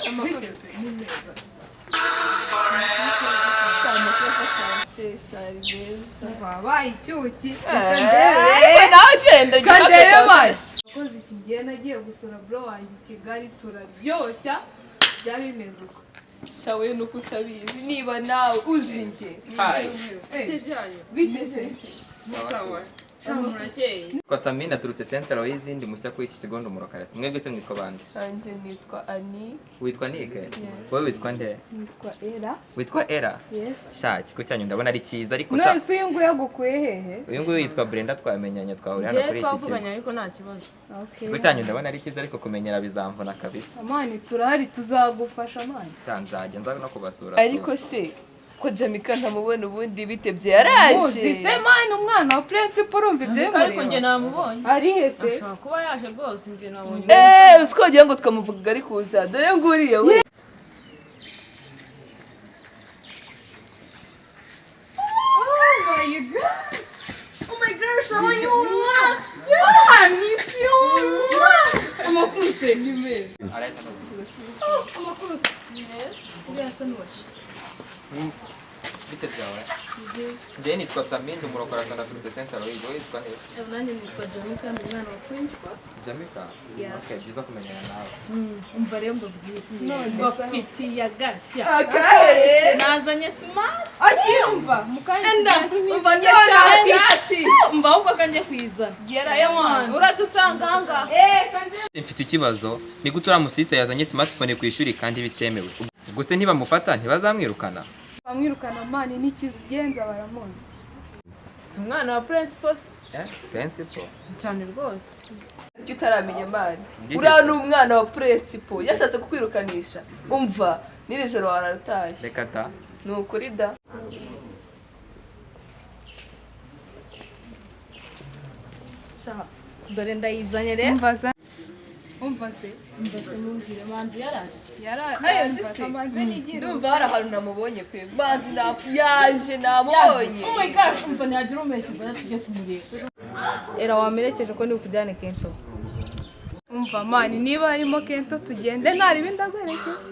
Amakuru ni meza. Wabaye icyuki. Nawe ugenda. Kandebe mani. Akoze iki gihe nagiye gusura bro wanjye i Kigali, turaryoshya, byari bimeze uko. Shawe nuko utabizi niba nawe uzi njye. Bimeze. Sawa. Kwa Samina naturutse Central Aloys, ndi mushya kuri iki kigo, ndi umurokarasi. Mwebwe se mwitwa bande? Nanjye nitwa Anike. Witwa Nike? Wowe witwa nde? Nitwa Era. Witwa Era? Yes. Sha, ikigo cyanyu ndabona ari cyiza, ariko sha None se uyu nguyu yagukuye hehe? Uyu nguyu yitwa Brenda, twamenyanye, twahuriye hano Njyewe kuri iki kigo. twavuganye ariko nta kibazo. Ikigo cyanyu ndabona ari cyiza, ariko kumenyera bizamvuna kabisa. Amani, turahari, tuzagufasha mani. Sha, nzajya nza no kubasura. Ariko se ko Jamika ntamubona ubundi bitebye yaraje? Muzi se mani, umwana wa principal, urumva ibyo Ariko njye bimureba. namubonye. Ari he se? Ashobora kuba yaje rwose, njye nabonye. Eh, uzi ko wagira ngo twamuvugaga ari kuza, dore nguriya we. Oh my gosh, how are you? Yeah, I missed you. Amakuru se ni meza. Amakuru se ni meza. Birasa n'uwaje. Bite byawe? Njye nitwa Samina, ndi umurokarasi, naturutse Central Aloys. Wowe witwa nde? Nanjye nitwa Jamaica, ndi umwana wa principal. Jamaica? Okay, byiza kumenyana nawe. Umva rero mbabwire. Mbafitiye agashya. Akahe? Nazanye smart. Akirumva mukanya. Umva cyane ati. Umva ahubwo kanjye kwizana. Gerayo mani, uradusanga ahangaha. Mfite ikibazo, ni gute uriya musista yazanye smartphone ku ishuri kandi bitemewe? Ubwo se ntibamufata, ntibazamwirukana? Bamwirukana mani, n'ikizigenza baramuzi. Si umwana wa principal se? Eh, principal? Cyane rwose. Icyo utaramenya mani. Ngigeze. Uriya ni umwana wa principal, yashatse kukwirukanisha. Umva, n'iri joro wararutashye. Reka ta. Ni ukuri da. Dore ndayizanye rero. Umva se. Umva se. Umva se mumbwire, manzi yaraje. Yara Ayo nzi se. Manze nigira. Ndumva hari ahantu namubonye pe. Manzi na yaje namubonye. Oh my gosh, umva ntiyagira umuherekeza, tujye kumureba. Era wamerekeje ko ndi kujyane Kento. Umva mani, niba harimo Kento tugende, ntaribi ndagwerekeza.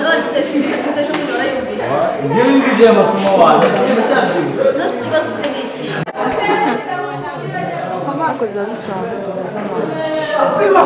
None se fizika twize ejo bundi warayumvise? Njyewe ngibyo amasomo wanjye sibyo ndacyabyibuka. None se ikibazo ufite ni iki? Ariko ziba zifite ahantu tumeze amani.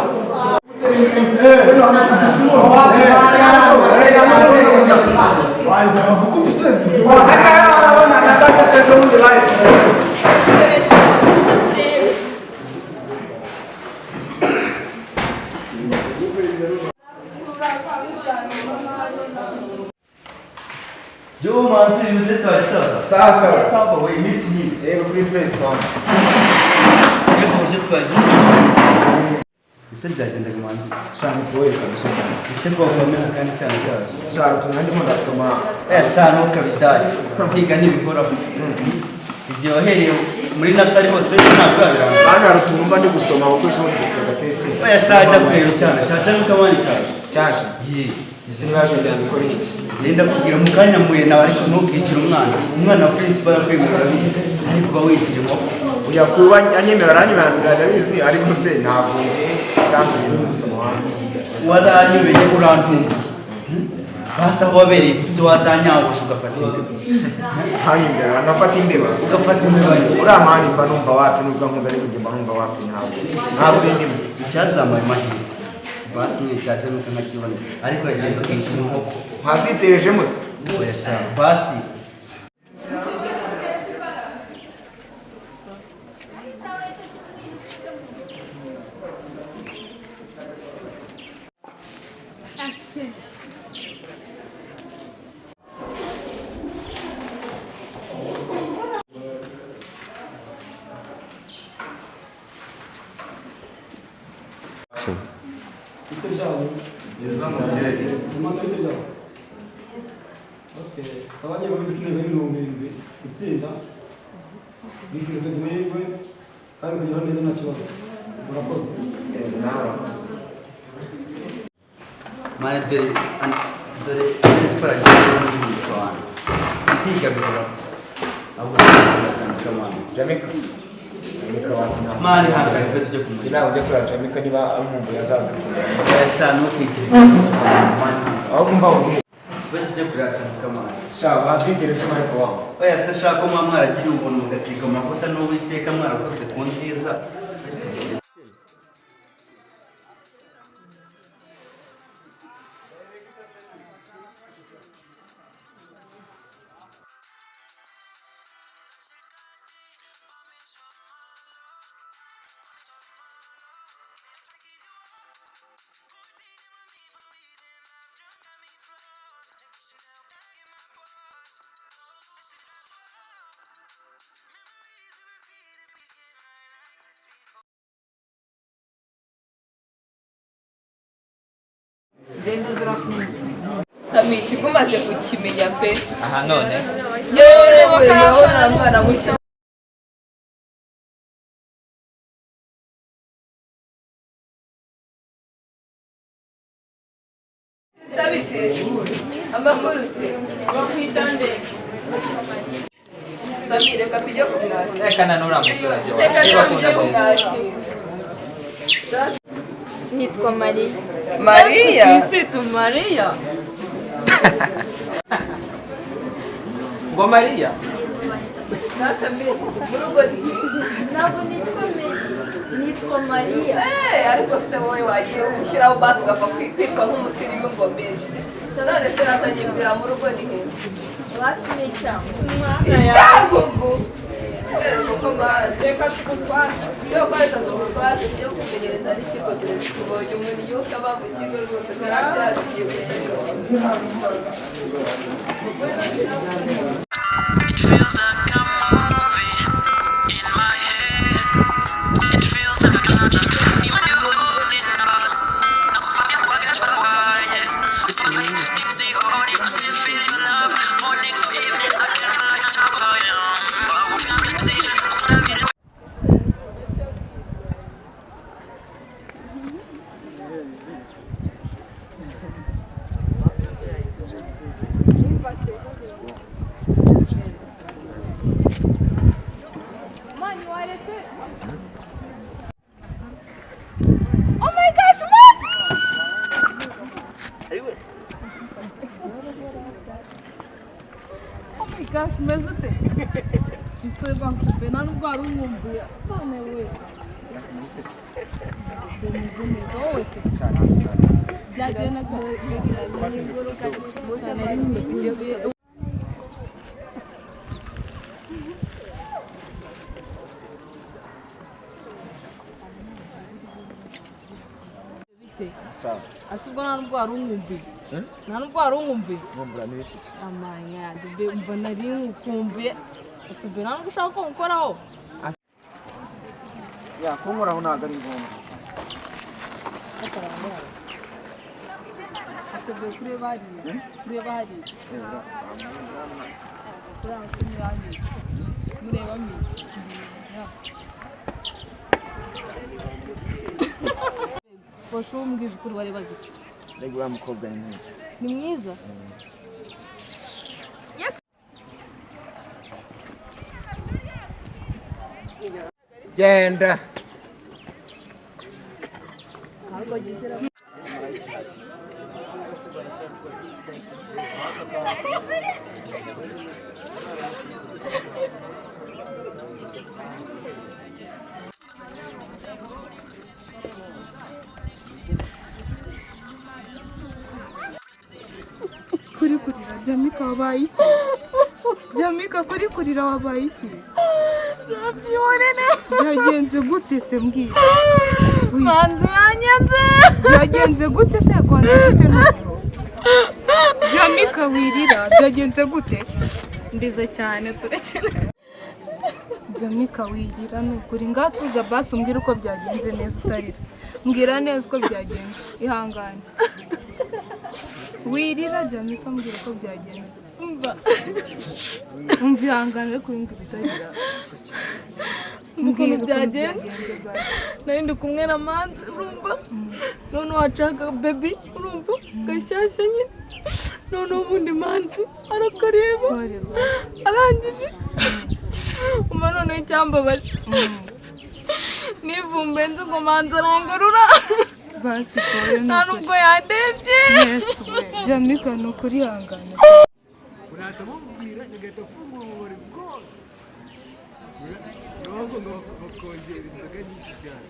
Yo manzi, bimeze twakisaza? Sawa sawa. Papa we, iminsi myinshi. Yego, kuri twese mama. Reka uburyo twagiye. Ese byagendaga manzi? Shana ifoye kabisa. Ese bwakomera kandi cyane cyaje. Shana utuntu ndimo ndasoma. Eh shana ntukabidage. Kwiga ntibihoraho. Igihe wahereye muri nasari hose uretse ntabwo urabiranga. Hano hari utuntu mba ndi gusoma gukoresha muri agateste. Oya sha, jya kureba icyana cyaca nuko abandi cyaje. Cyaje. Ye. Ese nibaje ndabikora iki? Genda kubwira mu kanya muye nawe, ariko ntukicire umwana. Umwana wa principal arakwemera urabizi. Ariko uba wikira inkoko. Ujya kuba anyemera, aranyemera ndabizi, ariko se ntabwo nje cyanzanye no gusoma wanjye. Waranyobeye, urantunga. Basi aho wabereye ipusi wazanyangusha ugafata imbeba. Hanyuma nafata imbeba. Ugafata imbeba. Uriya mani mba numva wapi, nubwo nkunda ariko njye mba numva wapi, ntabwo. Ntabwo bindimo. Icyazamuye amahirwe. Basi nyine cyaje nuko nkakibona. Ariko yagenda ukikira inkoko. Ntaziterejemo se. Oya sha, basi. Bite byawe? Amata, bite byawe? Okay, sawa niba wize ko intego ari 70 gutsinda, bifuje kugira amahirwe kandi ukageraho neza nta kibazo. Murakoze. Nawe urakoze. Mane dore dore principal agiye n'umutima wanjye. Kwiga bihoraho. Ahubwo ndakunda cyane kamana. Jamaica. Jamaica wacu. Mane hangane twe tujye kumureba. Inama ujya kureba Jamaica niba amwumbuye azaza kureba. Oya sha ntukigire. Ahubwo mva ubwire. Twe tujye kureba cyane kamana. Sha wazitereje Michael wawe. Oya se shaka ko muba mwaragiriye ubuntu mugasiga amavuta n'Uwiteka mwaravutse ku nziza. Sami, ikigo umaze kukimenya pe. Aha none. Yewe, murabona mwana mushya. Sister, bite? Amakuru se? Sami, reka tujye kumwakira. Reka na nuriya muturage wawe. Reka Niba tujye akunda neza. kumwakira. Nitwa Mariya. Mariya. Kristo Mariya. Ngo Mariya. Data Mary, mu rugo ni Ntabwo nitwa Mary, nitwa Mariya. Eh, ariko se wowe wagiye gushyiraho basi ugapfa kwitwa nk'umusirimu ngo Mary. None se data nyibwira mu rugo ni he? Iwacu ni Icyangugu. Icyangugu. Eh, koko mazi. Reka tugutware. Cyo reka tugutwaze tujye kumenyereza n'ikigo, dore tubonye umuntu yuko aba mu kigo rwose karasi yacu igiye kujya cyose. It feels like a movie in my head. It feels like a gunshot. I still feel your love. Morning to evening, I can't lie. Mani waretse. Oh my gosh, what? Oh my gosh, umeze ute? Ese bansupe nta nubwo wari unkumbuye. None we. Bimeze neza wowe se? Byagenda gute? Bite? Sawa. Ase ubwo nta nubwo wari unkumbuye. Nta nubwo wari unkumbuye. Nkumbura n'ibiki se? Amanya, dube umva nari nkukumbuye. Ese ubwo nta nubwo ushaka ko nkoraho? Ya kunkoraho ntabwo ari ngombwa. Asabwe kureba hariya. Kureba hariya. Kureba hariya. Mureba mi. Fasha umbwije ukuri warebaga iki? Mbega uriya mukobwa ni mwiza. Ni mwiza? Genda. Kuri kurira Jamika wabaye iki? Jamika kuri kurira wabaye iki? Nabyibonene. Byagenze gute se mbwira? Manzi yanyanze. Byagenze gute se kwanze gute noneho? Jamika wirira byagenze gute? Ndize cyane turekere. Jamika wirira ni ukuri ngatuza basi umbwire uko byagenze neza utarira. Mbwira neza uko byagenze ihangane. Wirira Jamika mbwira uko byagenze. Umva. Umva, ihangane ariko umbwira utagira. Ukuntu byagenze, nari ndi kumwe na Manzi, urumva, none wacaka baby, urumva, gashyashya nyine. None ubundi Manzi arakareba, arangije. Umva, noneho icyambabaje, nivumbuye nzi ngo Manzi arangarura. Basi pole. Nta nubwo yandebye. Yesu we, Jamika, ni ukuri ihangane. Urahita mubwira ngahita mfungura ububari bwose, niyo ngo bakongera inzoga nyinshi cyane.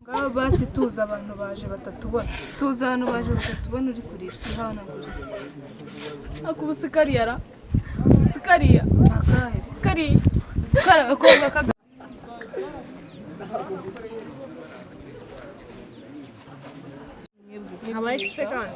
Ngaho basi tuza, abantu baje batatubona. Tuza, abantu baje batatubona, uri kurisha ihanagura. Ariko ubu sikariya ra, sikariya. Akahe se? Kariya. Kari agakobwa kaga. Habaye iki se kandi?